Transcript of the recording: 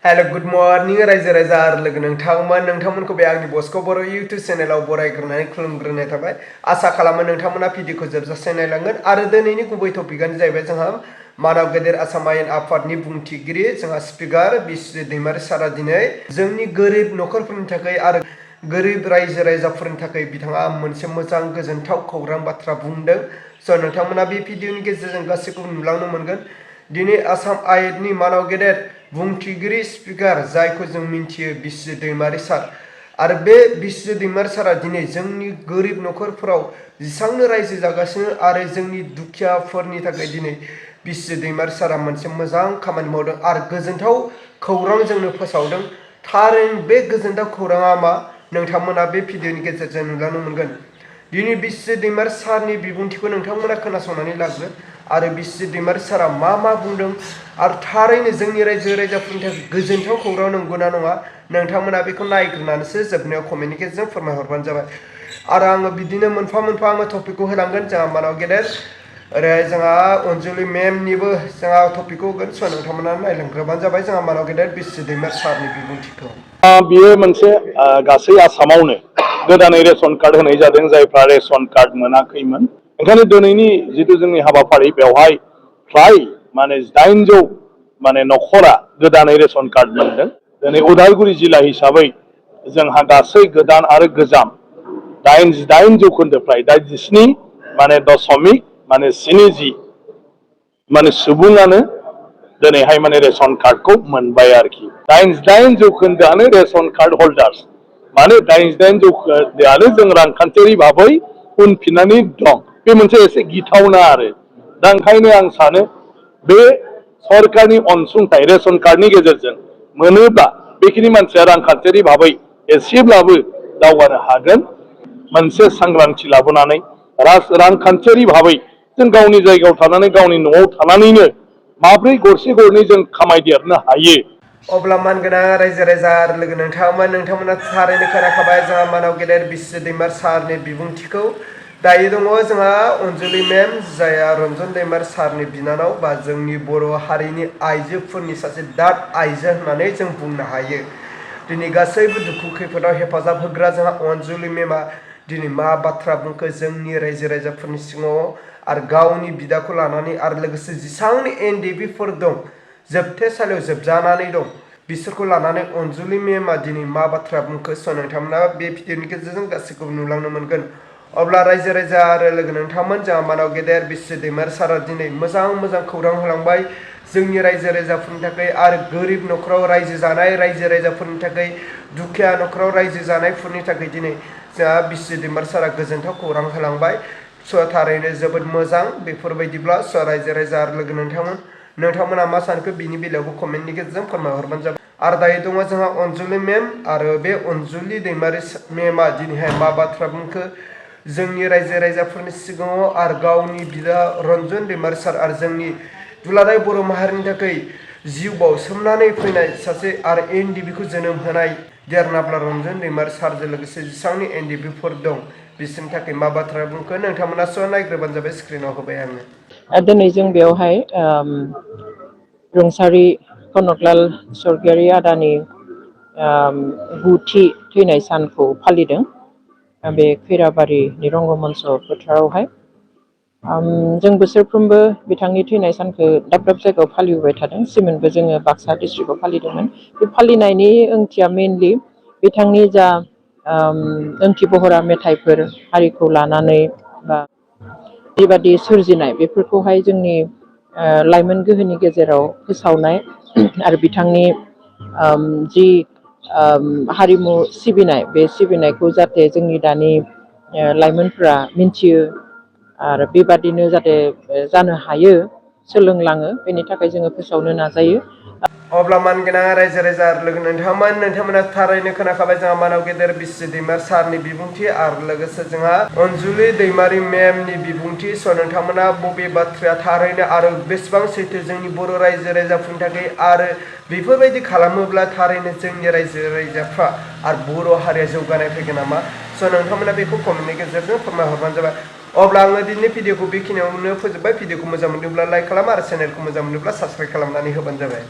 Hello good morning रायजो राजा आरो लोगो नोंथांमोनखौ बे आंनि बसखौ बर' इउट्यूब चेनेलाव बरायग्रोनानै खुलुमग्रोनाय थाबाय। आसा खालामो नोंथांमोना भिडिअखौ जोबजासे नायलांगोन आरो दिनैनि गुबै टपिकआनो जाहैबाय जोंहा मानव गेदेर आसाम आयेन आफादनि बुंथिगिरि जोंहा स्पिकार बिस्वजित दैमारी सारा दिनै जोंनि गोरिब नखरफोरनि थाखाय आरो गोरिब रायजो राजाफोरनि थाखाय बिथाङा मोनसे मोजां गोजोनथाव खौरां बाथ्रा बुंदों। स' नोंथांमोना बे भिडिअनि गेजेरजों गासैखौबो नुलांनो मोनगोन। दिनै आसाम आयेननि मानव गेदेर बुंथिगिरि स्पिकार जायखौ जों मिन्थियो बिस्वजित दैमारी सार आरो बे बिस्वजित दैमारी सारा दिनै जोंनि गोरिब नखरफोराव जेसेबांनो रायजो जागासिनो आरो जोंनि दुखियाफोरनि थाखाय दिनै बिस्वजित दैमारी सारा मोनसे मोजां खामानि मावदों आरो गोजोनथाव खौरां जोंनो फोसावदों। थारैनो बे गोजोनथाव खौराङा मा नोंथांमोना बे भिडिअनि गेजेरजों नुलांनो मोनगोन। दिनै बिस्वजित दैमारी सारनि बिबुंथिखौ नोंथांमोना खोनासंनानै लाग्रो आरो बिस्वजित दैमारी सारा मा बुंदों आरो थारैनो जोंनि रायजो राजाफोरनि थाखाय गोजोनथाव खौरां नंगौना नङा नोंथांमोना बेखौ नायग्रोनानैसो जोबनायाव कमेन्टनि गेजेरजों फोरमायहरबानो जाबाय। आरो आङो बिदिनो मोनफा मोनफा आङो टपिकखौ होलांगोन। जोंहा मानव गेदेर ओरैहाय जोंहा अनजुलि मेमनिबो जोंहा टपिकखौ होगोन। स' नोंथांमोना नायलांग्रोबानो जाबाय जोंहा मानव गेदेर बिस्वजित दैमारी सारनि बिबुंथिखौ। बियो मोनसे गासै आसामावनो गोदानै रेशन कार्ड होनाय जादों जायफ्रा रेशन कार्ड मोनाखैमोन। ओंखायनो दिनैनि जिथु जोंनि हाबाफारि बेवहाय फ्राय 800 नखरा गोदानै रेशन कार्ड मोनदों। दिनै उदालगुरि जिल्ला हिसाबै जोंहा गासै गोदान आरो गोजाम 88 जौखोन्दो फ्राय 87.70 सुबुङानो दिनैहाय रेशन कार्डखौ मोनबाय आरोखि। 88 जौखोन्दोआनो रेशन कार्ड हल्डार्स 88 जौखोन्दोआनो जों रांखान्थियारि भाबै उनफिननानै दं। बे मोनसे एसे गिथावना आरो दा ओंखायनो आं सानो बे सरकारनि अनसुंथाइ रेशन कार्डनि गेजेरजों मोनोब्ला बेखिनि मानसिया रांखान्थियारि भाबै एसेब्लाबो दावगानो हागोन। मोनसे सांग्रांथि लाबोनानै रांखान्थियारि भाबै जों गावनि जायगायाव थानानै गावनि न'आव थानानैनो माब्रै गरसे गरनै जों खामायदेरनो हायो। अब्ला मानगोनां रायजो राजा आरो लोगो नोंथांमोना थारैनो खोनाखाबाय जोंहा मानव गेदेर बिस्वजित दैमारी सारनि बिबुंथिखौ। दायो दङ जोंहा अनजुलि मेम जाया रन्जन दैमारी सारनि बिनानाव बा जोंनि बर' हारिनि आइजोफोरनि सासे दाद आइजो होननानै जों बुंनो हायो। दिनै गासैबो दुखु खैफोदाव हेफाजाब होग्रा जोंहा अनजुलि मेमा दिनै मा बाथ्रा बुंखो जोंनि रायजो राजाफोरनि सिगाङाव आरो गावनि बिदाखौ लानानै आरो लोगोसे जेसेबांनि एनडिएफबिफोर दं जोबथेसालियाव जोबजानानै दं बिसोरखौ लानानै अनजुलि मेमा दिनै मा बाथ्रा बुंखो। स' नोंथांमोना बे भिडिअनि गेजेरजों गासैखौबो नुलांनो मोनगोन। अब्ला रायजो राजा आरो लोगो नोंथांमोन जोंहा मानव गेदेर बिस्वजित दैमारी सारा दिनै मोजां खौरां होलांबाय जोंनि रायजो राजाफोरनि थाखाय आरो गोरिब नखराव रायजो जानाय रायजो राजाफोरनि थाखाय दुखिया नखराव रायजो जानायफोरनि थाखाय दिनै जोंहा बिस्वजित दैमारी सारा गोजोनथाव खौरां होलांबाय। स' थारैनो जोबोद मोजां बेफोरबायदिब्ला। स' रायजो राजा आरो लोगो नोंथांमोना मा सानखो बिनि बेलायावबो कमेन्टनि गेजेरजों फोरमायहरबानो जाबाय। आरो दायो दङ जोंहा अनजुलि मेम आरो बे अनजुलि दैमारी मेमा दिनैहाय मा बाथ्रा बुंखो जोंनि रायजो राजाफोरनि सिगाङाव आरो गावनि बिदा रन्जन दैमारी सार आरो जोंनि दुलाराय बर' माहारिनि थाखाय जिउ बाउसोमनानै फैनाय सासे आरो एनडिएफबिखौ जोनोम होनाय देरनाब्ला रन्जन दैमारी सारजों लोगोसे जेसेबांनि एनडिएफबिफोर दं बिसोरनि थाखाय मा बाथ्रा बुंखो नोंथांमोना स' नायग्रोबानो जाबाय। स्क्रिनाव होबाय आङो। दिनै जों बेवहाय रुंसारि कनकलाल स्वर्गीयारि आदानि 9थि थैनाय सानखौ फालिदों बे खैराबारिनि रंगमन्च फोथारावहाय। जों बोसोरफ्रोमबो बिथांनि थैनाय सानखौ दाब दाब जायगायाव फालिबोबाय थादों। सिमोनबो जोङो बाक्सा डिस्ट्रिक्टआव फालिदोंमोन। बे फालिनायनि ओंथिया मेनलि बिथांनि जा ओंथि बहरा मेथाइफोर हारिखौ लानानै बा बेबादि सोरजिनाय बेफोरखौहाय जोंनि लाइमोन गोहोनि गेजेराव फोसावनाय आरो बिथांनि जि हारिमु सिबिनाय बे सिबिनायखौ जाहाथे जोंनि दानि लाइमोनफ्रा मिन्थियो आरो बेबादिनो जाहाथे जानो हायो सोलोंलाङो बेनि थाखाय जोङो फोसावनो नाजायो। अब्ला मानगोनां रायजो राजा आरो लोगो नोंथांमोना थारैनो खोनाखाबाय जोंहा मानव गेदेर बिस्वजित दैमारी सारनि बिबुंथि आरो लोगोसे जोंहा अनजुलि दैमारी मेमनि बिबुंथि। स' नोंथांमोना बबे बाथ्राया थारैनो आरो बेसेबां सैथो जोंनि बर' रायजो राजाफोरनि थाखाय आरो बेफोरबायदि खालामोब्ला थारैनो जोंनि रायजो राजाफ्रा आरो बर' हारिया जौगानाय फैगोन नामा। स' नोंथांमोना बेखौ कमेन्टनि गेजेरजों फोरमायहरबानो जाबाय। अब्ला आङो दिनै भिडिअखौ बेखिनियावनो फोजोबबाय। भिडिअखौ मोजां मोनदोंब्ला लाइक खालाम आरो चेनेलखौ मोजां मोनोब्ला साबस्क्राइब खालामनानै होबानो जाबाय।